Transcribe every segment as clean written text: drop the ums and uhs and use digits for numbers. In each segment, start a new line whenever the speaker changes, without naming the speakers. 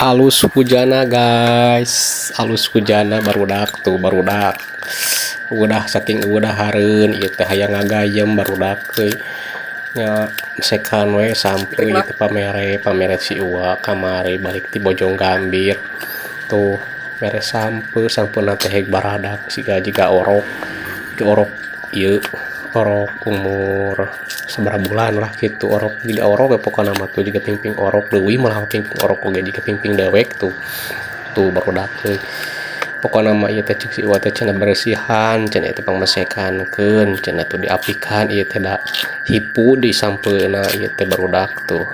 Alus hujana, guys, alus hujana, barudak. Tuh, barudak udah saking udah hareun ieu teh hayang ngagayem, barudak euy nya. Mesekan we sampeu ieu teh, pamere pamere si Uwa kamari balik ti Bojong Gambir. Tuh, mere sampeu, sampeuna teh heg baradak siga jiga orok jiga orok ieu, orok umur sabaraha bulan lah gitu, orok jiga orok we pokona mah. Tuh, jiga pingping orok leuwih malah, pingping orok oge jiga pingping dewek. Tuh tuh, barudak euy, pokona mah ieu teh cek si Uwa teh cenah beresihan cenah itu, pangmesekankeun cenah. Tuh, diapikan ieu teh, da hipu di sampeuna ieu teh, barudak. Tuh,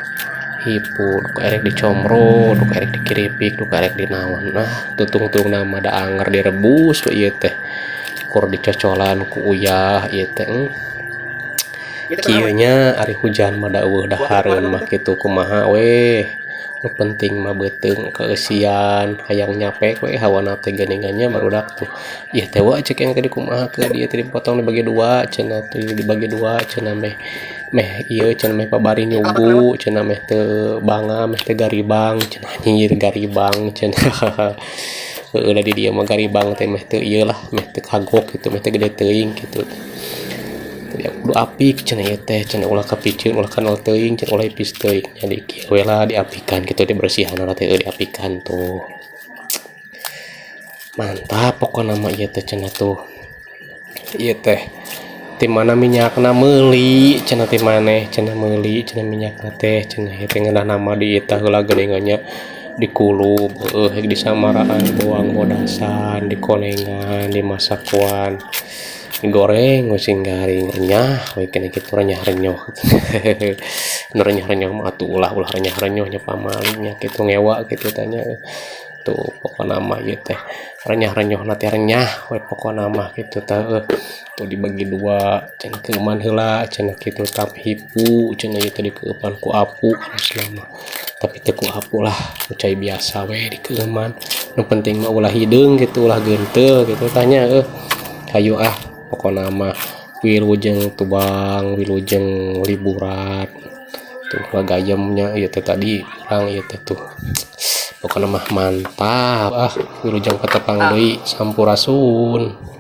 hipu duka erek dicomro, duka erek dikiripik, duka erek dinaon. Nah, tutungtungna mah da anger direbus we ieu teh, kur dicocolan ku uyah ieu teh. Kieu nya ari hujan mah, da euweuh dahareun mah kitu, kumaha we nu penting mah beuteung kaeusian, hayang nyapek we hawana teh geuningan nya, barudak. Tuh, ieu teh, "Wa," cek yang tadi, "kumaha keun ieu teh dipotong dibagi dua?" cenah. Tuh, dibagi dua cenah, meh meh ieu cenah, meh pabari nyugu cenah, meh teu banga, meh teu garibang cenah. Anjir, garibang cenah. Heueuh da di dieu mah garibang teh meh teu ieu lah, meh teu kagok gitu, meh teu gede teuing kitu. Jadi kudu apik cenah ieu teh cenah, ulah kapiceun, ulah kanal teuing cenah, ulah ipis teuing. Jadi kieu we lah, diapikan kitu, diberesihanna teh diapikan. Tuh, mantap pokona mah ieu teh cenah. Tuh, ieu teh ti mana minyakna, meuli cenah ti maneh cenah, meuli cenah minyakna teh cenah. Ieu teh ngeunahna mah diitah heula geuningan nya, dikulub heueuh, heg disamaraan bawang bodasan, dikonengan, dimasakuan, digoreng we sing garing, renyah we keneh kitu, renyah-renyoh. Nu renyah-renyoh mah atuh ulah ulah renyah-renyoh nya, pamali nya kitu, ngewa kitu tah nya. Tuh, pokona mah ieu teh renyah-renyohna teh renyah we pokona mah kitu tah. Tuh, dibagi dua cenah, keueuman heula cenah kitu, tah hipu cenah ieu teh dikeueupan ku apu alasna mah, tapi teu ku apu lah, ku cai biasa we dikeueuman, nu penting mah ulah hideung gitu, ulah geunteul gitu tah nya. Hayu ah, pokona mah wilujeng tubang, wilujeng liburan. Tuh, ngagayem nya ieu teh tadi urang ieu teh. Tuh, pokona mah mantap ah. Wilujeng patepang deui, sampurasun.